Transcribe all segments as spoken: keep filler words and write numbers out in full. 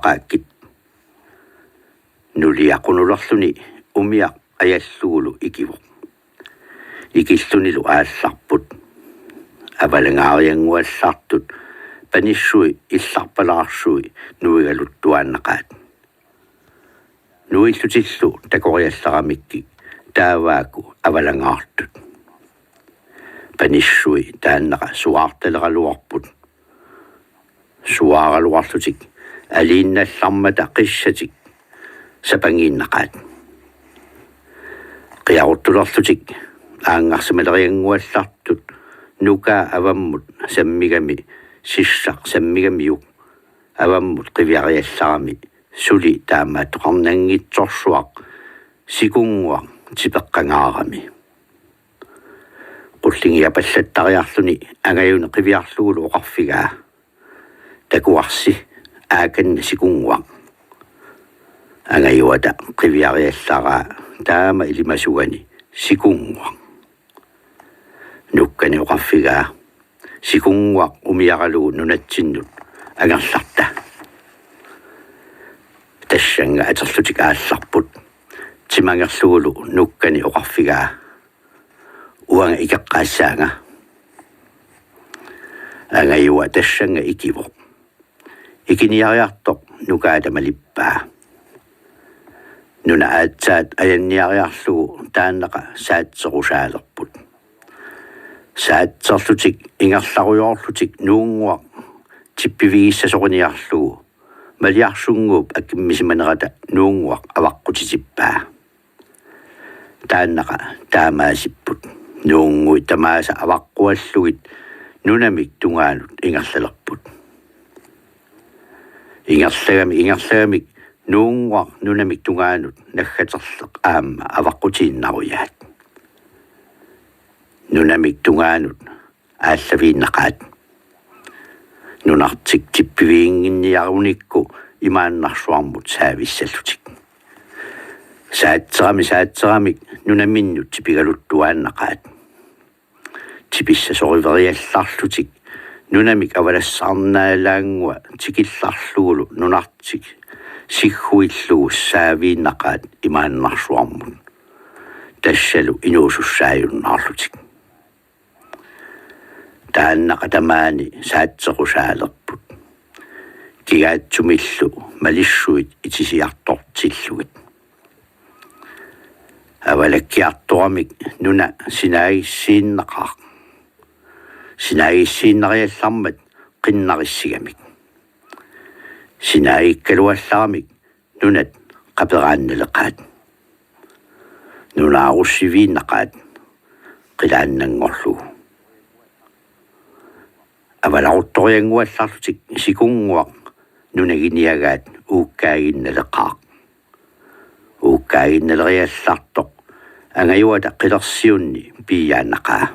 qaakkit. Nuliaq qunulerluni umiaq ajallugulu ikivoq. Ikillunilu aallarput. Avalangaariannguallartut panissui illarpalaarsui nuigaluttuaannaqaat. Nuillutillu takoriallaramikkik taavaaku avalangaartut. Panissui taannaqa suaartaleraluarput. Suaaraluarlutik aliinnallarmata qissatik sapangiinnaqaat. Qiaruttulerlutik aanngarsimaleriannguallartut nukaa avammut sammigami sissaq sammigamiuk avammut qiviariallarami suli taamaattoqarnanngitsorsuaq Sikunnguaq tipeqqangaarami. Qullingiapallattariarluni angajuni qiviarlugulu oqarfigaa: Takuarsi, aakanna Sikunnguaq. Angajuata qiviariallaraa taama ilimasugani: Sikunnguaq. Nukkani oqarfigaa: Sikunnguaq umiaralugu nunatsinnut angerlarta. Tassannga aterlutik aallarput. Timangerlugulu nukkani oqarfigaa: Uanga ikeqqaassaanga. Angajua tassannga ikivoq. Ikiniariartoq nukaata malippaa. Nuna aatsaat ajanniariarlugu taannaqa saatserusaalerput. Saatserlutik ingerlarujoorlutik Nuunnguaq tippivigissasoriniarlugu Maliarsunnguup akimmisimanerata Nuunnguaq avaqqutitippaa. Taannaqa taamaasipput. Nuunnguit tamaasa avaqquallugit nunamik tungaanut ingerlalerput. Ingerlagami ingerlagamik Nuunnguaq nunamik tungaanut naggaterleq aamma avaqqutiinnarujaat. Nunamik tungaanut aallaviinnaqaat. Nunartik tippiviginnginniarunikku imaannarsuarmut saavissallutik. Saatserami saatserami nunaminnut tipigaluttuaannaqaat. Tipissasoriveriallarlutik nunamik avalassaarnaalaanngua tikillarlugulu nunartik sigguillugu saaviinnaqaat imaannarsuarmut. Tassalu inuusussaajunnaarlutik. Taannaqa tamaani saatserusaalerput. Kigaatsumillu malissuit itisiartortillugit. Avalakkiartoramik nuna sinaagissiinnaqaaq. Sinaagissiinnariallarmat qinnarissigamik. Sinaagikkaluallaramik nunat qaperaannaleqaat. Nunaarussiviinnaqaat qilaannanngorlugu. Avalaruttoriannguallarlutik Sikunnguaq nunaginiagaat uukkaaginnaleqaaq. Uukkaaginnaleriallartoq angajuata qilersiunni piiaannaqaa.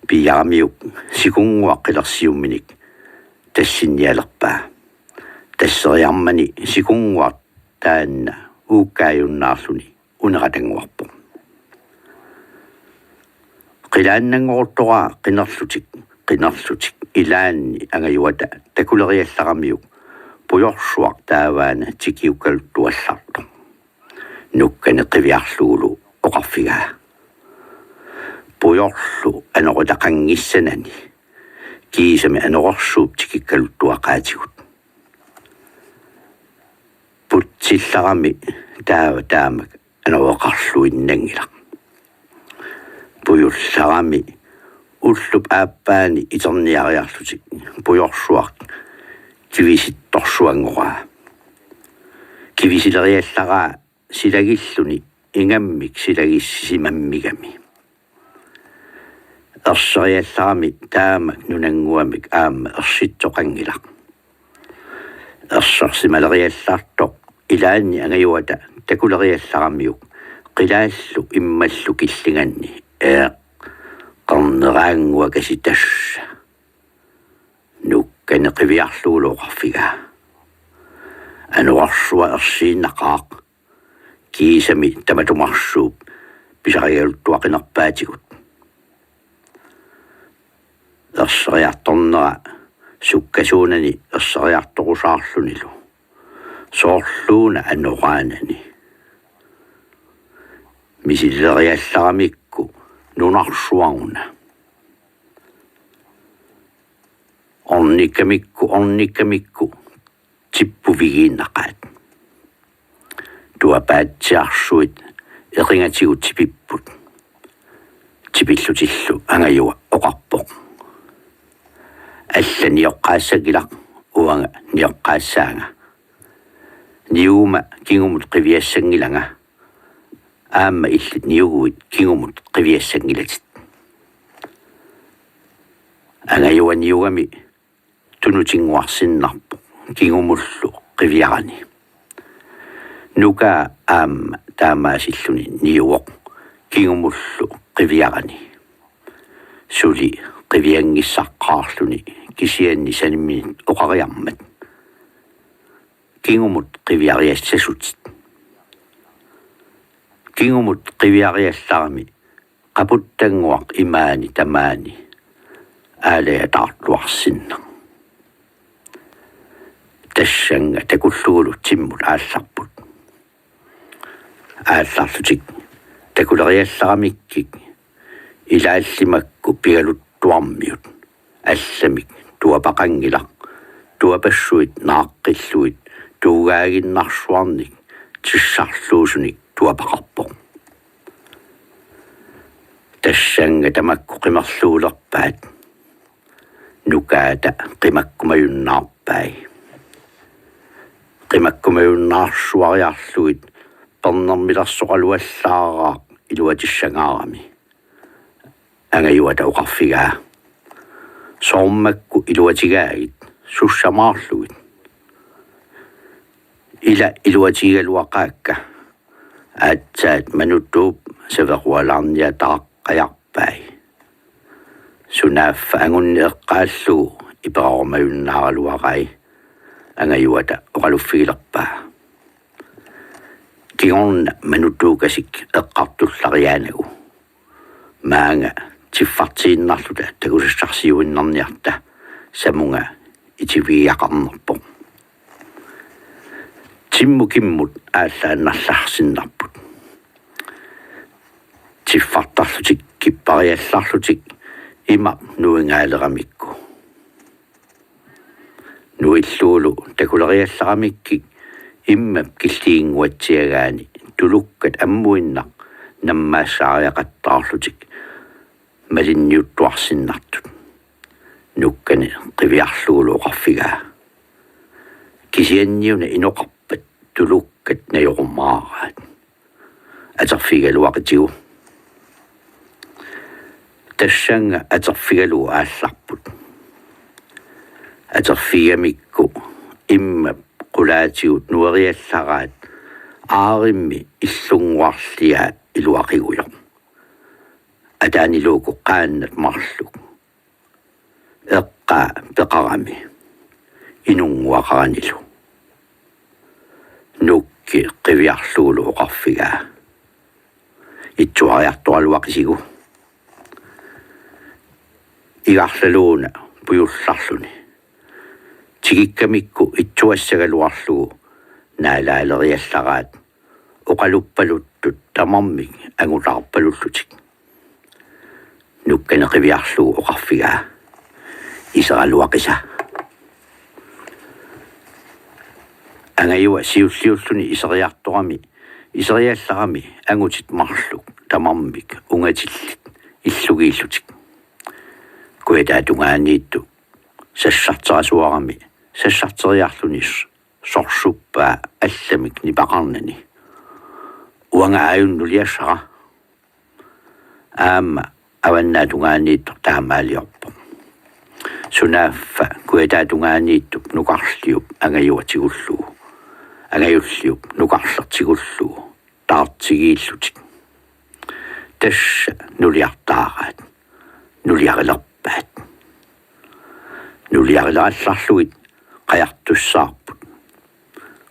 Piiaramiuk Sikunnguaq qilersiumminik tassinnialerpaa. Tasseriarmani Sikunnguaq taanna uukkaajunnaarluni uneratannguarpoq. Qilaannanngoruttoraa qinerlutik, qinerlutik ilaanni angajuata takuleriallaramiuk pujorsuaq taavaana tikiukkaluttuallartoq. Nukkani qiviarlugulu oqarfigaa: Pujorlu anoritaqanngissanani kiisami anorersuup tikikkaluttuaqaatigut. Putsillarami taava taamak anoreqarluinnanngilaq. Pujullarami ullup aappaani iterniariarlutik pujorsuaq kivisittorsuanngoraa. Kivisileriallaraa silagilluni ingammik silagissisimammigami. Erseriallarami taamak nunannguamik aamma ersittoqanngilaq. Ersersimaleriallartoq ilaanni angajuata takuleriallaramiuk qilaallu immallu killinganni: Eeq, qerneraannguakasi tassa. Nukkani qiviarlugulu oqarfigaa: Anorersuaq ersiinnaqaaq. Kiisami tamatumarsuup pisarigaluttuaqinerpaatigut. Erseriartornera sukkasuunani erseriartorusaarlunilu, soorluuna anoraanani. Misileriallaramikku nunarsuaruna. Ornikkamikku, ornikkamikku, tippuvigiinnaqaat. Tuapaatsiarsuit eqingatigut tipipput. Tipillutillu angajua oqarpoq: Alla nioqqaassanngilaq, uanga nioqqaassaanga. Niuguma kingumut qiviassanngilanga. Aamma illit niuguit kingumut qiviassanngilatit. Angajua niugami tunutinnguarsinnarpoq kingumullu qiviarani. Nukaa aamma taamaasilluni niuvoq kingumullu qiviarani. Suli qivianngissaqqaarluni kisianni sanimminit oqariarmat: Kingumut qiviariassasutit. Kingumut qiviariallarami qaputtannguaq imaani tamaani aalajataartuarsinnaq. Tassannga takullugulu timmut aallarput. Aallarlutik takuleriallaramikkik ilaalli makku pigaluttuarmiut allamik tuapaqanngilaq, tuapassuit naaqqillugit tuugaaginnarsuarnik tissarluusunik tuapaqarpoq. Tassannga tamakku qimerluulerpaat. Nukaata qimakkumajunnaarpai. Qimakkumajunnaarsuariarlugit pernermilersoqaluallaaraaq iluatissangaarami. Angajuata oqarfigaa: Soormakku iluatigaagit, sussamaarlugit? Ila iluatigigaluaqaakka. Aatsaat Manutuup savequalaarniataaqqajarpai. Sunaaffa angunni eqqaallugu iperarumajunnaaraluarai, angajuata oqaluffigilerpaa: Kingorna Manutuukasik eqqartullariaanagu. Maanga tiffartiinnarluta takusassarsiuinnarniarta samunga itivigiaqarnerpoq. Timmut kimmut aallaannarlarsinnarput. Tiffartarlutik kippariallarlutik imaq nuingaaleramikku. Nuillugulu takuleriallaramikkik immap killiginnguatsiagaani tulukkat ammuinnaq nammaassaariaqattaarlutik malinniuttuarsinnartut. Nukkani qiviarlugulu oqarfigaa: Kisianniuna inoqarpat tulukkat najorumaaraat. Aterfigigaluaqitigu. Tassannga aterfigalugu aallarput. Aterfigigamikku immap qulaatigut nueriallaraat aarimmi illunnguarliaa iluaqigujoq. Ataaniluuku qaannat marluk. Eqqaa peqarami inunnguaqaranilu. Nukki qiviarlugulu oqarfigaa: Itsuariartoraluaqisigu. Igarlaluuna pujullarluni. Tikikkamikku itsuassagaluarlugu naalaaleriallaraat oqaluppaluttut tamarmik angutaarpalullutik. Nukkani qiviarlugu oqarfigaa: Iseraluaqisa. Angajua siulliulluni iseriartorami, iseriallarami angutit marluk tamarmik ungatillit illugiillutik. Kujataatungaaniittup sassarterasuarami sassarteriarluni sorsuppaa allamik nipaqarnani: Uanga aajuna nuliassara. Aamma avannaatungaaniittoq taamaaliorpoq. Sunaaffa kujataatungaaniittup nukarliup angajua tigullugu, angajulliup nukarleq tigullugu taartigiillutik. Tassa nuliartaaraat, nuliarilerpaat. Nuliarilerallarlugit qajartussaarput.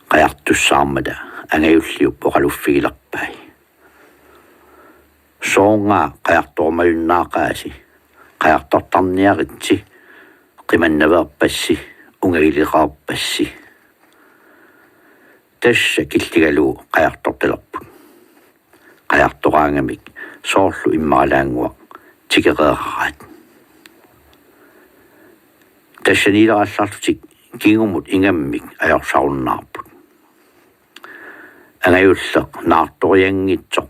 Qajartussaarmata angajulliup oqaluffigilerpai: Soorngaa qajartorumajunnaaqaasi, qajartortarniaritsi, Qimannaveerpassi, ungagileqaarpassi. Tassa killigalugu qajartortalerput. Qajartoraangamik soorlu immaralaannguaq tikereeraraat. Tassaniilerallarlutik kingumut ingammik ajorsarunnaarput. Angajulleq naartorianngitsoq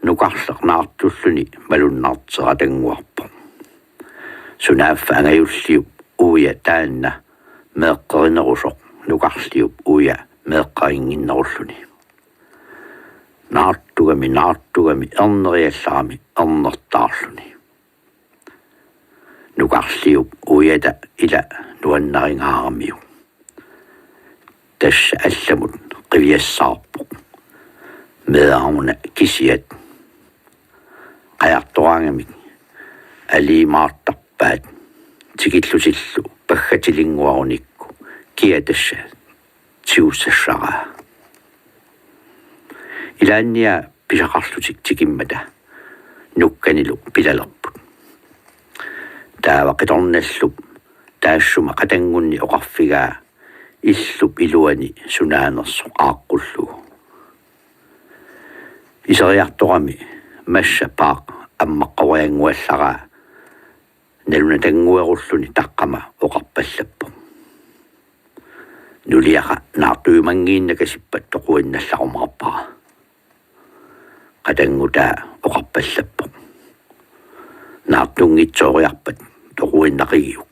nukarleq naartulluni malunnarteratannguarpoq. Sunaaffa angajulliup uia taanna meeqqerinerusoq nukarliup uia meeqqerinnginnerulluni. Naartugami, naartugami, erneriallarami, ernertaarluni. Nukarliup uiata ila nuannaringaaramiuk. Tassa allamut qiviassaarpoq. Meeraruna kisiat. Qajartoraangamik aliimaartarpaat tikillutillu paggatilinguarunikku kia tassa tigussassara. Ilaanniat pisaqarlutik tikimmata nukkanilu pilalerput. Taava qitornallup taassuma qatanngunni oqarfigaa illup iluani sunaanersoq aaqqullugu. Iseriartorami massa Paaq ammaqqoriannguallaraa nalunatannguerulluni taqqama oqarpallappoq: Nuliara naartuimanngiinnakasippat toquinnallarumaappara. Qatanngutaa oqarpallappoq: Naartunngitsooriarpat toquinnaqigiguk.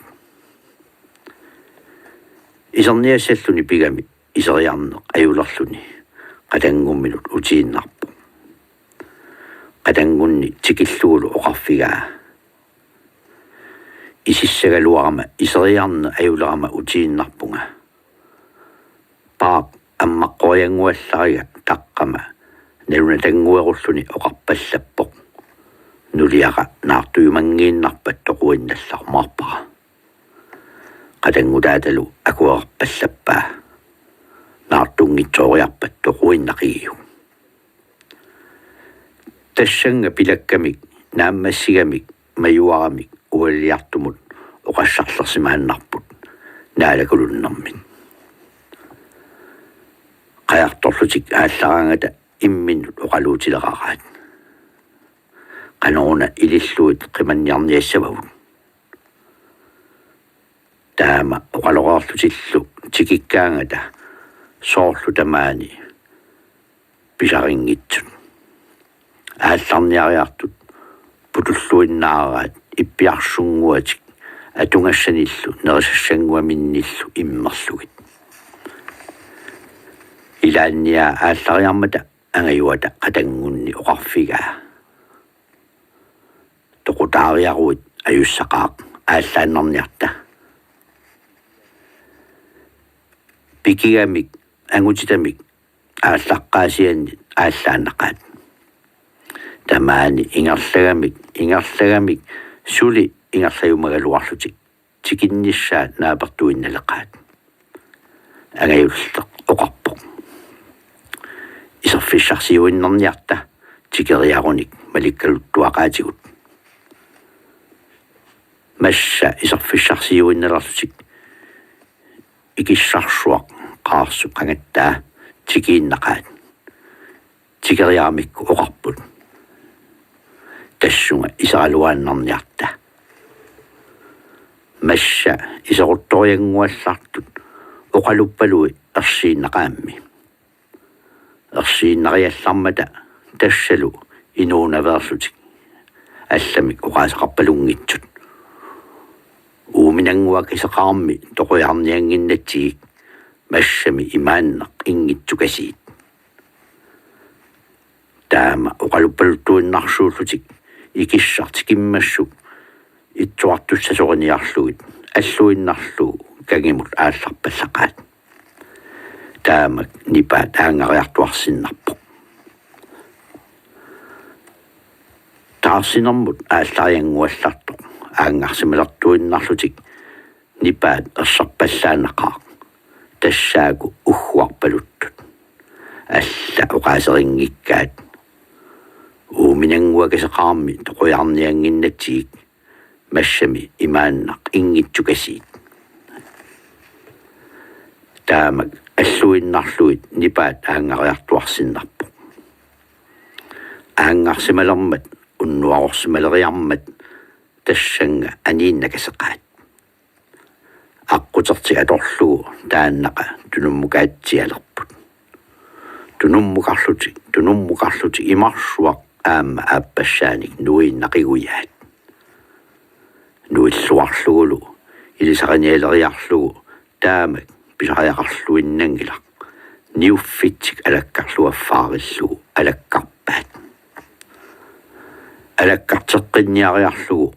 Iserniassalluni pigami iseriarneq ajulerluni qatanngumminut utiinnarpoq. Qatanngunni tikillugulu oqarfigaa: Isissagaluarama iseriarneq ajulerama utiinnarpunga. Paaq ammaqqoriannguallariga taqqama nalunatannguerulluni oqarpallappoq: Nuliara naartuimanngiinnarpat toquinnallarumaappara. Qatanngutaatalu akuerpallappaa: Naartunngitsooriarpat toquinnaqigiguk. Tassannga pilakkamik naammassigamik majuaramik ualiartumut oqassarlersimaannarput naalakuluunnermit. Qajartorlutik aallaraangata imminnut oqaluutileraraat. Qanoruna ilillugit qimanniarniassavavut. Taama oqaloreerlutillu tikikkaangata soorlu tamaani pisarinngitsut. Aallarniariartut putulluinnaaraat ippiarsunnguatik atugassanillu nerisassannguaminnillu immerlugit. Ilaanniaa aallariarmata angajuata qatanngunni oqarfigaa: Toqutaariaruit ajussaqaaq, aallaannarniarta. Pikigamik angutitamik aallaqqaasiannit aallaannaqaat. Tamaani ingerlagamik, ingerlagamik suli ingerlajumagaluarlutik tikinnissaat naapertuinnaleqaat. Angajulleq oqarpoq: Iserfissarsiuinnarniarta tikeriarunik malikkaluttuaqaatigut. Massa iserfissarsiuinnalerlutik ikissarsuaq qaarsup qangattaa tikiinnaqaat. Tikeriaramikku oqarput: Tassunga iseraluaannarniarta. Massa iseruttoriannguallartut oqaluppalui ersiinnaqaammi. Ersiinnariallarmata tassalu inuunaveerlutik allamik oqaaseqarpalunngitsut: Uuminannguakaseqarmi toqujarniannginnatsigik, massami imaanneq inngitsukasiit. Taama oqaluppaluttuinnarsuullutik ikissaq tikimmassuk itsuartussasoriniarlugit alluinnarlugu kangimut aallarpallaqaat. Taamak nipaat aanngariartuarsinnarpoq. Taarsinermut aallariannguallartoq aanngarsimalertuinnarlutik nipaat erserpallaannaqaaq, tassaaku ugguarpaluttut. Alla oqaaserinngikkaat: Uuminannguakaseqarmi toqujarniannginnatsigik, massami imaanneq inngitsukasiit. Taamak alluinnarlugit nipaat aanngariartuarsinnarpoq. Aanngarsimalermat unnuarorsimaleriarmat tassannga aniinnakaseqaat. Aqqutertik atorlugu taannaqa tunummukaatsialerput. Tunummukarlutik, tunummukarlutik imarsuaq aamma aappassaanik nuiinnaqigujaat. Nuilluarlugulu ilisarinialeriarlugu taamak pisariaqarluinnanngilaq. Niuffitsik alakkarluaffaarillugu alakkarpaat. Alakkarteqqinniariarlugu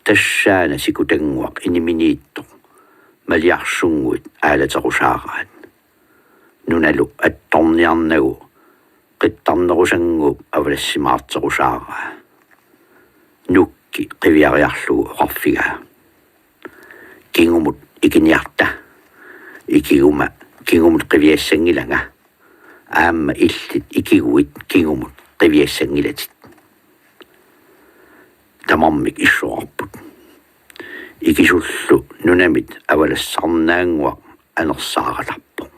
tassaana sikutannguaq iniminiittoq maliarsunnguit aalaterusaaraat. Nunalu attorniarnagu qittarnerusannguup avalassimaarterusaaraa. Nukki qiviariarlugu oqarfigaa: Kingumut ikiniarta. Ikiguma kingumut qiviassanngilanga. Aamma illit ikiguit kingumut qiviassanngilatit. Tamarmik issoqarput. Ikisullu nunamit avalassarnaannguaq anersaaratarpoq.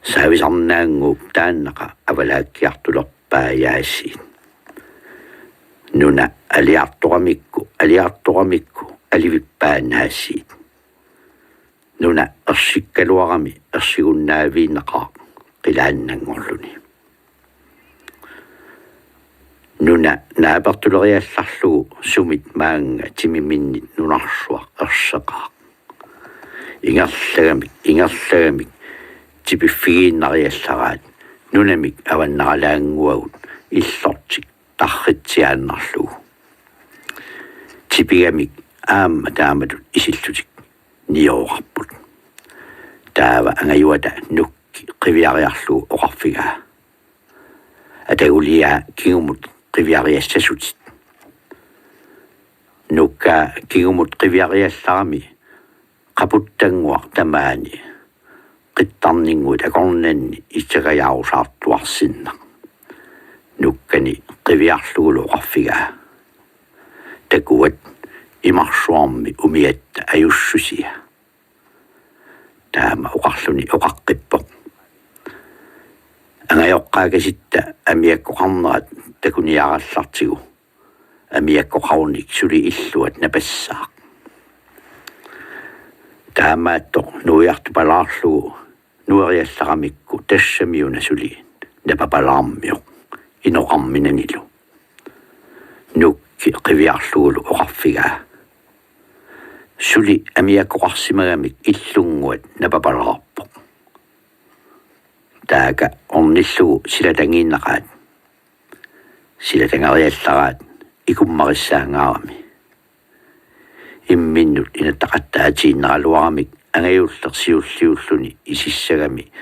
Saavisarnaannguup taannaqa avalaakkiartulerpaajaasiit. Nuna aliartoramikku, aliartoramikku alivippaannaasiit. Nuna ersikkaluarami ersigunnaaviinnaqaaq qilaannanngorluni. Nuna naapertuleriallarlugu sumit maannga timiminnit nunarsuaq erseqaaq. Ingerlagamik, ingerlagamik tipiffigiinnariallaraat nunamik avannaralaannguagut illortik tarritsiaannarlugu. Tipigamik aamma taamatut isillutik niooqarput. Taava angajuata nukki qiviariarlugu oqarfigaa: Ataguliaa kingumut qiviariassasutit. Nukka kingumut qiviariallarami qaputtannguaq tamaani qittarninnguit akornanni itsakajaarusaartuarsinnaq. Nukkani qiviarlugulu oqarfigaa: Takuat, imarsuarmi umiatta ajussusia. Taama oqarluni oqaqqippoq: Angajoqqaakasitta amiakkoqarnerat takuniarallartigu. Amiakkoqarunik suli illuat napassaaq. Taamaattoq nuiartupalaarlugu nueriallaramikku tassamiuna suli napapalaarmiuk inoqarminanilu. Nukki qiviarlugulu oqarfigaa: Suli amiakkoqarsimagamik illunnguat napapalaarpoq. Taaka ornillugu silatangiinnaqaat. Silatangeriallaraat ikummarissaangaarami. Imminnut inattaqattaatiinnaraluaramik angajulleq siulliulluni isissagami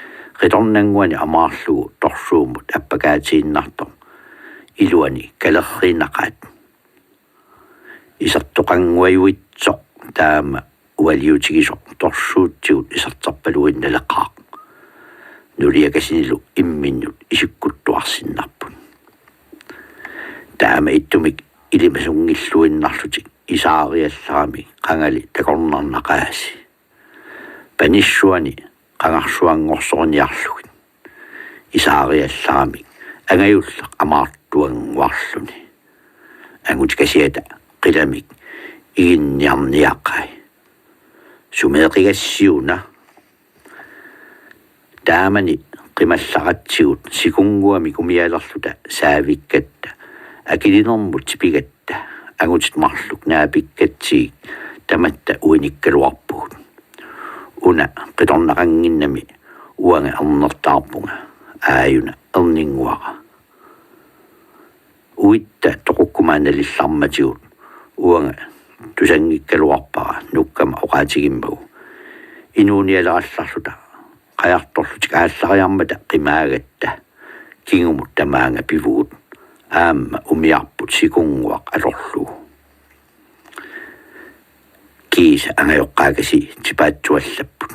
qitornannguani amaarlugu torsuummut appakaatiinnartoq iluani kalerriinnaqaat. Isertoqannguajuitsoq taama ualiutigisoq torsuutsigut iserterpaluinnaleqaaq. Nuliakasinilu imminnut isikkuttuarsinnarput. Taama ittumik ilimasunngilluinnarlutik isaariallaramik qangali takornarnaqaasi. Panissuani qangarsuanngorsoriniarlugit. Isaariallaramik angajulleq amaartuannguarluni. Angutikasiata qilamik iginniarniaqai: Sumeeqigassiuna? Taamani qimallaratsigut sikunnguamik umialerluta saavikkatta akilinermut tipigatta angutit marluk naapikkatsigik tamatta uinikkaluarpugut. Una qitornaqannginnami uanga ernertaarpunga, aajuna erninnguara. Uitta toqukkumaannalillarmatigut uanga tusanngikkaluarpara nukkama oqaatigimmagu: Inuunialerallarluta qajartorlutik aallariarmata qimaagatta kingumut tamaanga pivugut, aamma umiarput sikunnguaq atorlugu. Kiisa angajoqqaakasi tipaatsuallapput.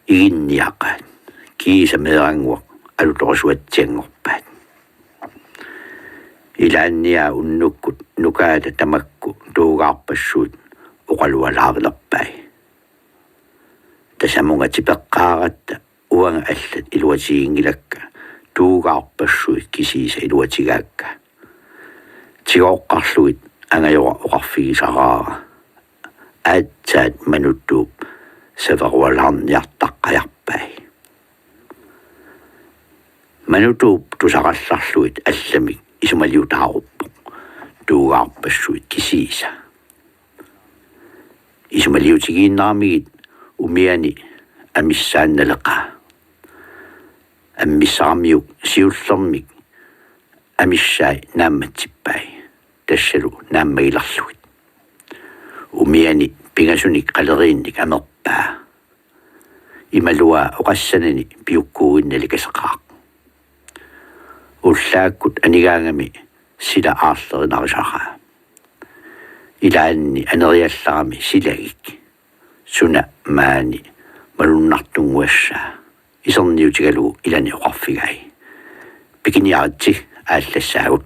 Iginniaqaat. Kiisa meerannguaq alutorisuatsianngorpaat. Ilaanniaa unnukkut nukaata tamakku tuugaarpassuit oqalualaarilerpai. Tasamunga tipeqqaaratta uanga allat iluatiginngilakka, tuugaarpassuit kisiisa iluatigaakka. Tigooqqarlugit angajora oqarfigisaraara: Aatsaat Manutuup saverualaarniartaqqajarpai. Manutuup tusarallarlugit allamik isumaliutaaruppoq, tuugaarpassuit kisiisa. Isumaliutigiinnaramigit umiani amissaannaleqaa. Ammissaramiuk siullermik amissai naammatsippai, tassalu naammagilerlugit. Umiani pingasunik qaleriinnik amerpaa. Imaluaa oqassanani piukkuuginnalikaseqaaq. Ullaakkut anigaangami sila aarlerinarisaraa. Ilaanni aneriallarami silagik. Suna maani malunnartunnguassaa. Iserniutigalugu ilani oqarfigai: Pikiniaritsi, aallassaagut.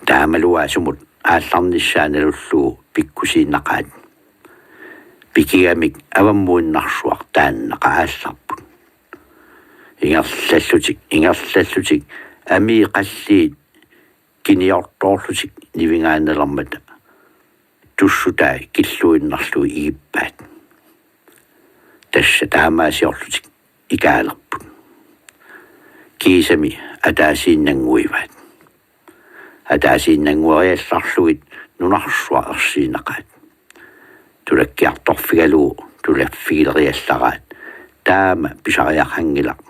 Taamaluaa sumut aallarnissaa nalullugu pikkusiinnaqaat. Pikigamik avammuinnarsuaq taannaqa aallarput. Ingerlallutik, ingerlallutik, amii qalliit kiniortoorlutik nivingaannalermata tussutai killuinnarlugit igippaat. Tassa taamaasiorlutik ikaalerput. Kiisami ataasiinnannguivaat. Ataasiinnanngueriallarlugit nunarsuaq ersiinnaqaat. Tulakkiartorfigalugu tulaffigileriallaraat: Taama pisariaqanngilaq,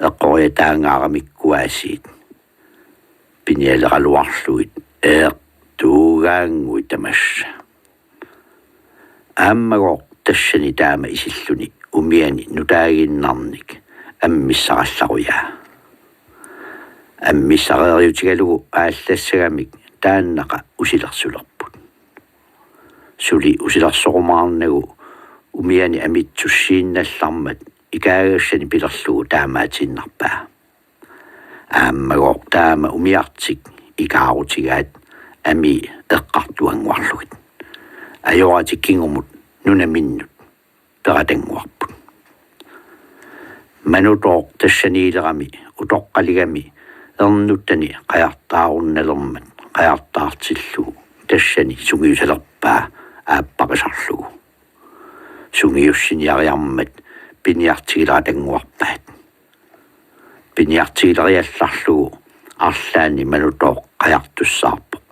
eqqoriataangaaramikku aasiit. Pinialeraluarlugit: Eeq, tuugaannguit tamassa. Aammagooq tassani taama isilluni umiani nutaaginnarnik ammissarallarujaa. Ammissareeriutigalugu aallassagamik taannaqa usilersulerput. Suli usilersorumaarnagu umiani amitsussiinnallarmat ikaagassani pilerlugu taamaatiinnarpaa. Aammagooq taama umiartik ikaarutigaat amii eqqartuannguarlugit. Ajoratik kingumut nunaminnut peratannguarput. Manutooq tassaniilerami utoqqaligami ernuttani qajartaarunnalermat qajartaartillugu tassani sungiusalerpaa aapparisarlugu. Sungiussiniariarmat piniartigileratannguarpaat. Piniartigileriallarlugu arlaanni Manutooq qajartussaarpoq,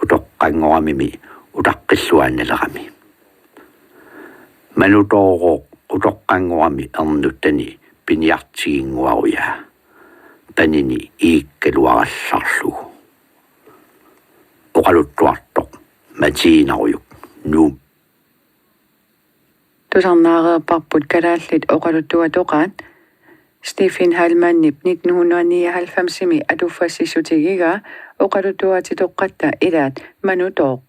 utoqqanngoramimi utaqqilluaannalerami. Manutoorooq utoqqanngorami ernuttani piniartiginnguarujaa panini iikkaluarallarlugu. Oqaluttuartoq Matiinarujuk, Nuuk. Tusarnaareerparput Kalaallit Oqaluttuatoqaat. Stephen Heilmannip nitten hundrede nioghalvfemsimi atuffassissutigigaa oqaluttuaatitoqqatta ilaat Manutooq